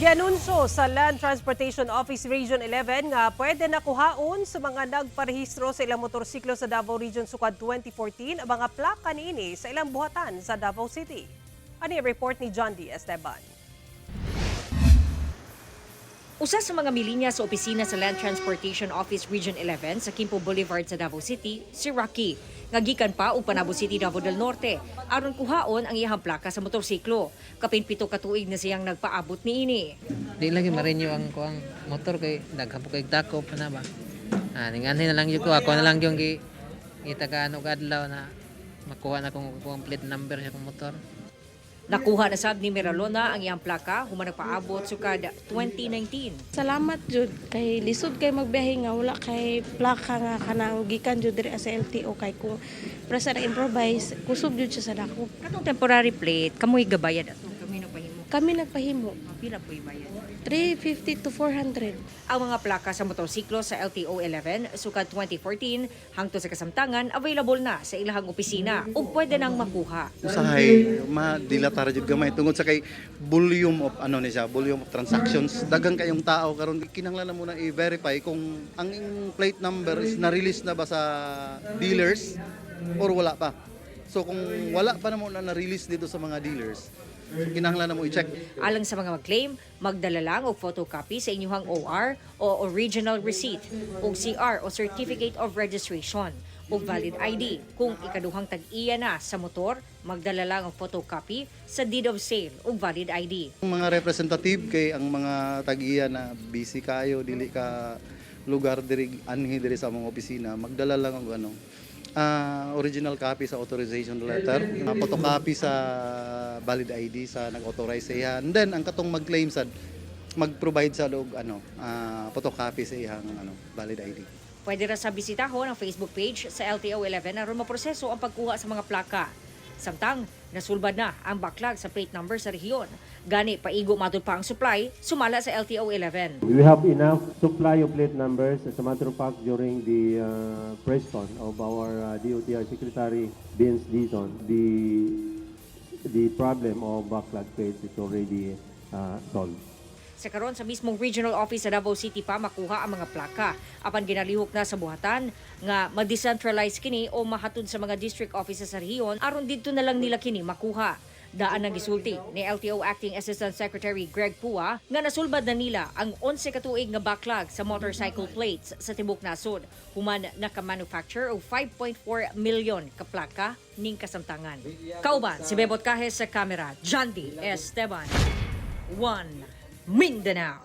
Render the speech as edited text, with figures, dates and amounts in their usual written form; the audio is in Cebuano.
Gianunsyo sa Land Transportation Office Region 11 nga pwede na kuhaon sa mga nagparehistro sa ilang motorsiklo sa Davao Region sukad 2014 ang mga plaka niini sa ilang buhatan sa Davao City. Ani ang report ni John D. Esteban. Usa sa mga milinya sa opisina sa Land Transportation Office Region 11 sa Quimpo Boulevard sa Davao City, si Rocky. Nga gikan pa og Panabo City, Davao del Norte, aron kuhaon ang iyang plaka sa motorsiklo. Kapin 7 ka tuig na siyang nagpaabot niini. Di lagi ma-renew ang kuang motor kay daghan po kay dakop na ba. Ah, ninganhi na lang jud ko, ako na lang yung gi gitagaan og adlaw na makuha na kong complete number sa akong motor. Nakuha na sab ni Miralona ang iyang plaka human nagpaabot sukad 2019. Salamat jud kay lisod kay magbiyahe nga wala kay plaka nga kanang gikan jud diri sa LTO, kay kung prasa na improvise, kusob jud siya sa dako. Katong temporary plate, kamoy gabayad ato, kami nagpahimo? Kami nagpahimo. Pila po bayad? 350 to 400. Ang mga plaka sa motorsiklo sa LTO 11 sukad 2014 hangtod sa kasamtangan available na sa ilahang opisina ug pwede nang makuha. Usahay madilatar jud gamay tungod sa kay volume of ano ni siya, volume of transactions. Daghan kayong tao karon, kinahanglan na muna i-verify kung ang plate number is na-release na ba sa dealers or wala pa. So kung wala pa na muna na-release dito sa mga dealers, so kinahanglan na mo i-check. Alang sa mga mag-claim, magdala lang og photocopy sa inyuhang OR o original receipt ug CR o Certificate of Registration ug valid ID. Kung ikaduhang tag-iya na sa motor, magdala lang og photocopy sa deed of sale ug valid ID. Ang mga representative, kay ang mga tag-iya na busy kayo, dili ka lugar diri, anhi diri sa among opisina, magdala lang og ano, original copy sa authorization letter, photocopy sa valid ID sa nag-authorize sa iya. And then ang katong mag-claim sad, mag-provide sa og ano, photocopy sa iyang ano, valid ID. Pwede ra sa bisitahon ang Facebook page sa LTO 11 aron maproseso ang pagkuha sa mga plaka. Samtang, nasulbad na ang backlog sa plate number sa rehiyon. Gani, paigo matud pa ang supply, sumala sa LTO 11. We have enough supply of plate numbers. As a matter of fact, during the press con of our DOTR Secretary Vince Dizon, the problem of backlog plates is already solved. Sa karon, sa mismong regional office sa Davao City pa makuha ang mga plaka. Apan ginalihok na sa buhatan nga ma-decentralize kini o mahatod sa mga district offices sa rehiyon aron didto na lang nila kini makuha. Daan ang gisulti ni LTO Acting Assistant Secretary Greg Pua nga nasulbad na nila ang 11 ka tuig nga backlog sa motorcycle plates sa tibok nasod human naka-manufacture og 5.4 million ka plaka ning kasamtangan. Kauban si Bebot Cajes sa kamera, Jandy Esteban. 1 Mindanao.